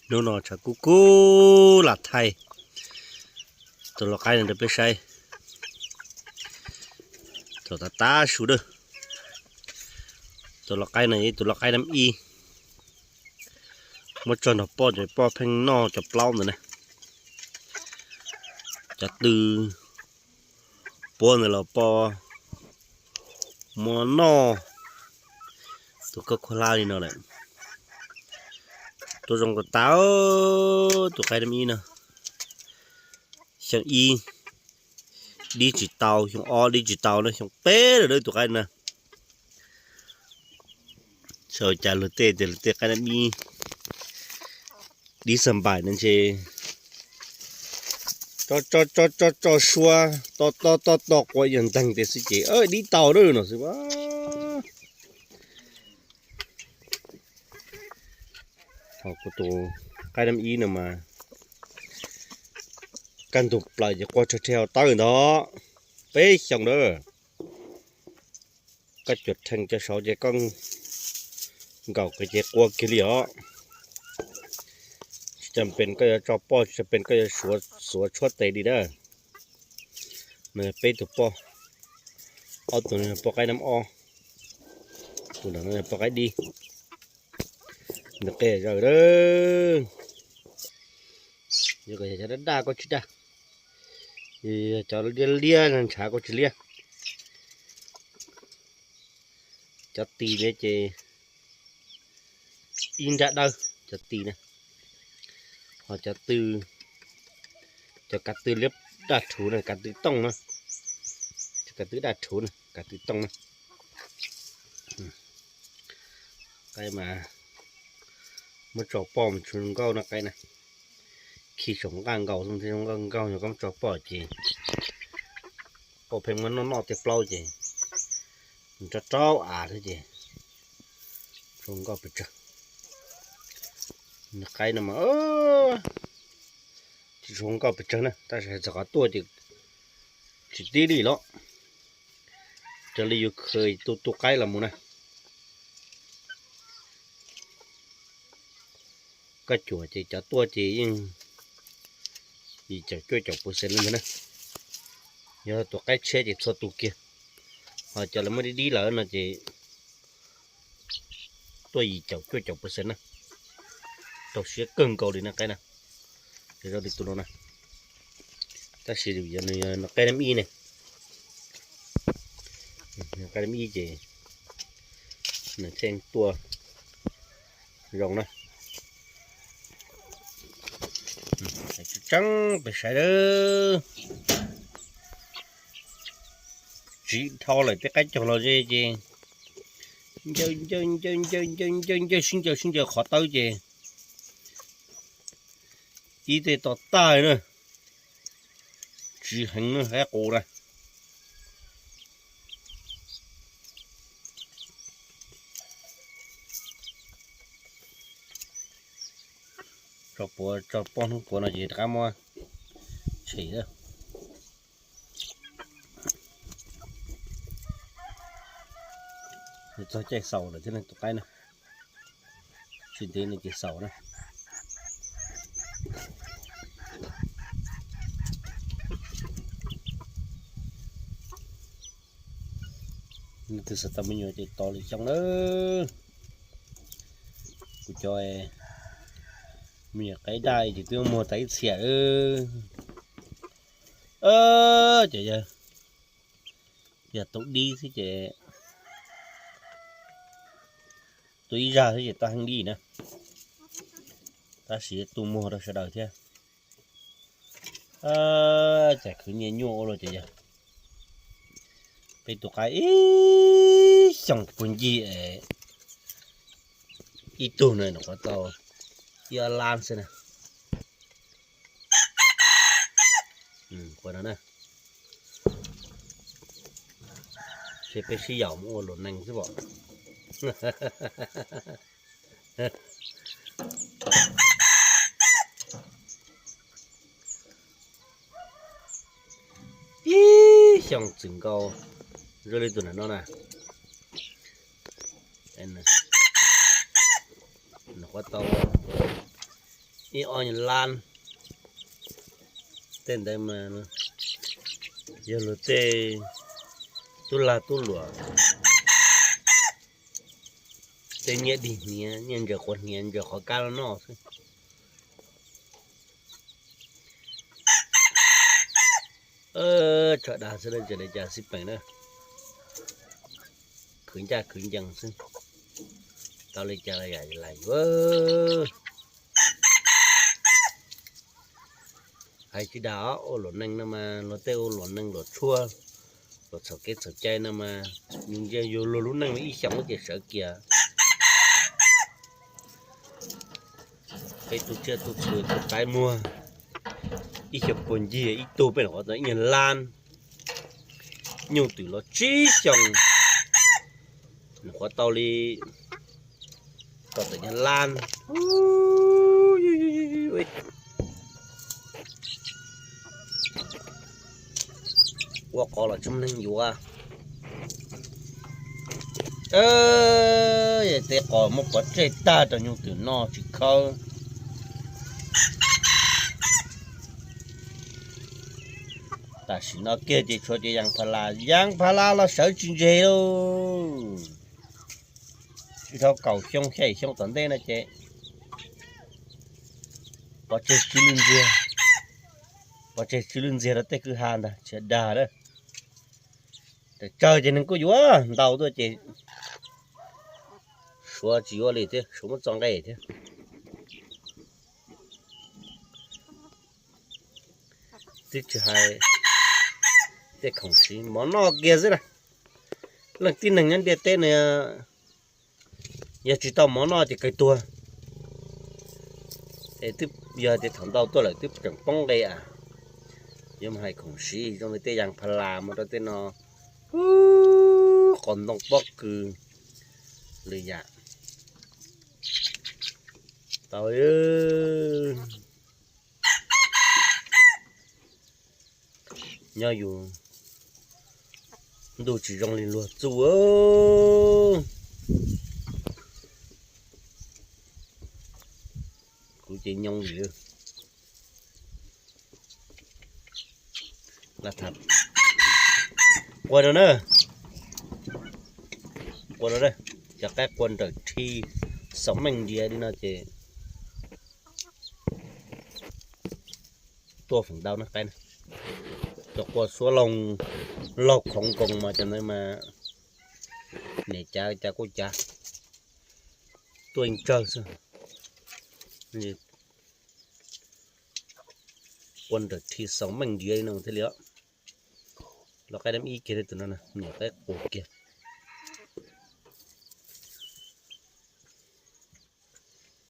Hnub no tshav kub kub lam thaij tus lau qaib no rau peb saib. Thaum tav tav su dawb, tus lau qaib no yog tus lau qaib nab ib, muab tso nrog poj ces poj pheej noj cov plaub ntawd na. Cov tw puab ntawd los poj muab noj tus koj khuab hlab li no lawm. Tus zoo tas tas, tus qaib nab ib no, xyoo ib dib tsis tau, xyoo ob dib tsis tau na, xyoo peb lawm tus qaib na. Xyov cas luag tej tias luag tej qaib nab ib dib xa npaim no ntshe tso tso tso tso sua, to to to to quav yog nteeg tias xwb ces dib tau lawm no xwb. Ho kuv tus qaib nab ib no mas kaj ntug plaws ces quaj rhawv rhe hauv tawb ntag. Peb xyoo lawm, koj cuam rhees cov saud ces koj nkaum kiag ces quaj kiag li os. Tsis tas pes koj yuav tso poj, tsis tas pes koj yuav xuav tshuab tes li na. No yog peb tus poj, ob tug no yog poj qaib nab ob, tus ntawm no yog poj qaib dib. Nws qe zaws lawm. Yuav kom yog cov daj daj koj tsis daj, yog cov liab liab ntshav koj tsis liab. Cov tis ntawd ces ib nrab dawb cov tis na, ho cov tw, cov kav tw liab daj rhuv na, kav tw tooj na, cov kav tw daj rhuv na, kav tw tooj na. Qaib mas muab tso poj mas tsis zoo nkauj no qaib na. Khi tsoom nqaj nkaus xwb thiaj zoo nkauj, yog koj muab tso poj ces poj pheej muab noj noj tej plaub ces rau rau av thiab ces zoo nkauj pes tsawg. Nws qaib no mas tsis zoo nkauj pes tsawg na, tab sis hais txog qhov tuaj ces tsis tib li los, raws li yus khwv tu tu qaib los mus na. Koj cuam ces cov tuaj ces yeej yim caum cuaj caum percent li ntawd na. Yog tus qaib tshiab ces txhua tus kiag, ho cov lawv muab dib dib lawm no ces tuaj yim caum cuaj caum percent na. Rau siab kawg nkaus li na qaib na. Zoo li tus no na, tab sis nws yog qaib nab ib ne, qaib nab ib ces nws thiaj tuaj zoo na. Tseeb pes saib lawm, tsiv dhau lawm tej qaib caug los ze ces ncaws ncaws ncaws ncaws ncaws ncaws ncaws sib ncaws sib ncaws qhov tawb ces ib tej to tag na, tsiv heev na, qaib qus na. Tso puav, tso poj hnub puav no ces rov qab muab tshem. Nws txog caij xaus lawm thiab ne tus qaib na, tsis ntev no ces xaus na. Leej twg xav tau me nyuam ces tos lwm xyoo na. Kuv cov me nyuam qaib daj ces twb muag tas ib txhia. Ces yog, yog tus dib xwb ces, tus ib zag xwb ces tau heev li na, tab sis tu muag rau sawv daws thiab. Cas khwv nyiaj nyuaj ua luaj ces yog peb tus qaib ib xyoos puag ncig ib tug no nyuam qhuav tau ib ob lab xwb na. Ua no na, ces peb sib yaum mus ua luam nees xwb pom. Ib xyoos txwm nkaus zoo li tus ntawm no na. Nyuam qhuav tau Ib ob nyuag lab. Tej ntawd mas yog luag tej tub lag tub luam, tej nyiaj dig hniav, nyiaj ntsaws quav hniav ntsaws qhov kab los noj xwb. Tsho dag xwb, tsis li cas xij peem na. Khwv ncaj khwv ncees xwb, tau li cas los yam lais yuav. Hais tsis dag os, ua luam neeg no mas luag tej ua luam neeg luam tshuaj, luam txhaum kev txhaum cai no mas yus ntsia yus luag lub neej ib xyoos ces sawv kiag. Peb tu tsiaj tu txhu tu qaib muag, ib xyoos puag ncig ib tug peb nyuam qhuav tau ib nyuag lab. Nyuj twm los tsib xyoos, nyuam qhuav tau li tau tawm nyuag lab. Ua qos los tsis muaj neeg yuav. Tej qos muab pov tseg tag rau nyuj twm noj tsis khawb. Tam sim no kiag ces tshuav cov yas pha las, yas pha las los sawv tsis ntseg lauj. Tsis dhau kaum xyoo xya xyoo tom ntej no ces pov tseg tsw lwj ntxiag, pov tseg tsw lwj ntxiag rau tej kwj ha ntag, tsis dag lawm. Tsawg tsawg ces neeg kuj yuav ntau tuaj ces suav tsis yuav li thiab, suav muab txo nqe thiab. Twb tsis hais tej khoom siv, mov noj kiag xwb na. Leej tib neeg nyob ntiaj teb no yog tsis tau mov noj ces kawg tuag. Es twb yog tias thaum ntau tuaj lawm twb tseem poob nqe a. Yuav mus hais khoom siv zoo li tej yas pha las mus rau tej no, qos ntoo pob kws lwm yam tau. Nyob yus ntuj tsis zoo li luag txuj. Kuv ces nyoo li. Lam tham, qua no na, qua no na, cov qaib qua nrawm rhi xaum meej ntiav li no ces tuaj feem ntau na qaib na. Cov qua suab laug, laug khoov nkoos mas cov ntawd mas niam cav cas kuj cav, tuaj yeej tsawg xwb. Qua nrawm rhi xaum meej ntiav li no thiaj li. Los qaib dab ib kiag tus no, niam qaib qus kiag.